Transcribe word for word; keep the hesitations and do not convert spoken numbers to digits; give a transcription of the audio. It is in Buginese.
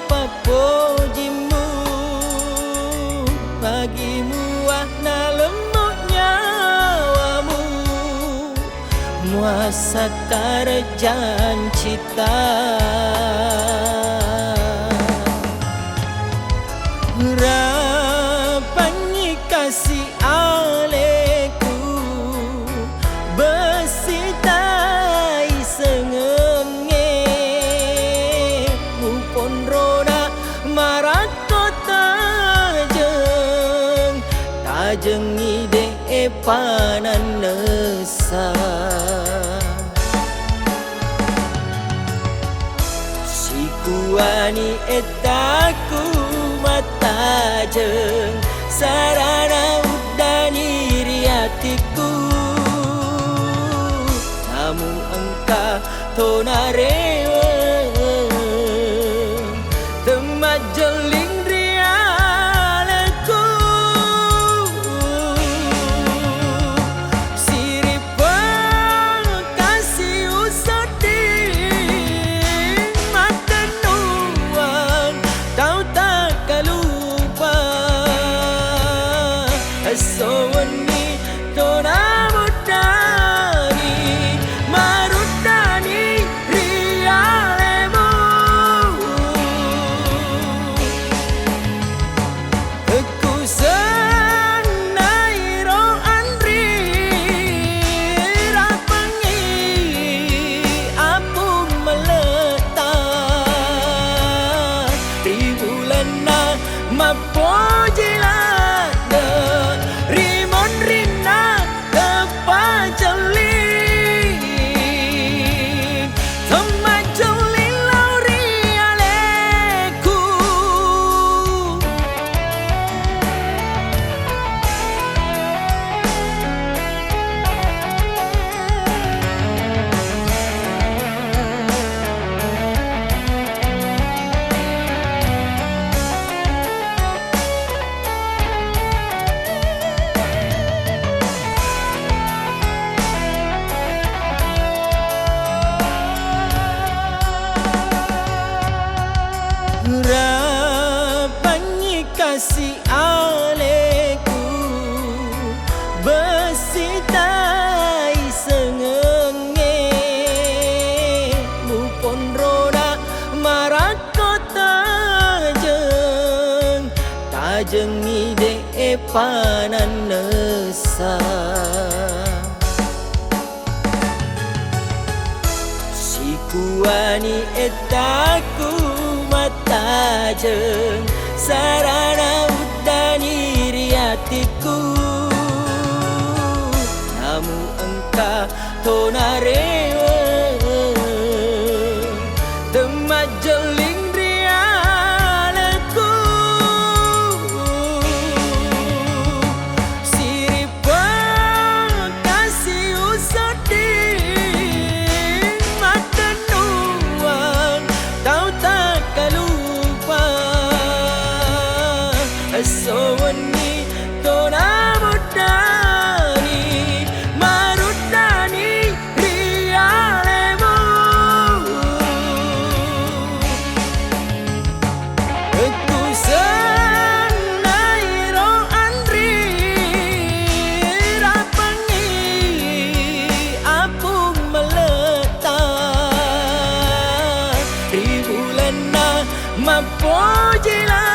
Pappojimmu, magi muah nalemmu nyawamu, muasakkarejang cita. Rapangngi kasi aleku, bessitai sengengnge, muponrona marakko tajeng, tajengngi de'e panannessa. Sikuani ettaku mattajeng, sarana uddani ri atikku. Namu engka tona reweng, temmajjelling ri alekku. Sirippeng kasi usedding, mattennuang tau takkalupa. Esso wenni tona muddani, maruddani ri alemu. Kusennairo anri rapengngi apung malletta ri bulanna mappoji ladde ri monrinna teppa jelli. Temmajjelling lao ri alekku. Rapangngi kasi aleku, bessitai sengengnge, muponrona marakko tajeng, tajengngi de'e panannessa. Sikuani ettaku mattajeng, sarana uddani ri atikku. Namu engka tona reweng, temmajjelling ri alekku. Sirippeng kasi usedding, mattennuang tau takkalupa. Esso wenni tona muddani, maruddani ri alemu. Kusennairo anri rapengngi apung malletta ri bulanna mappoji la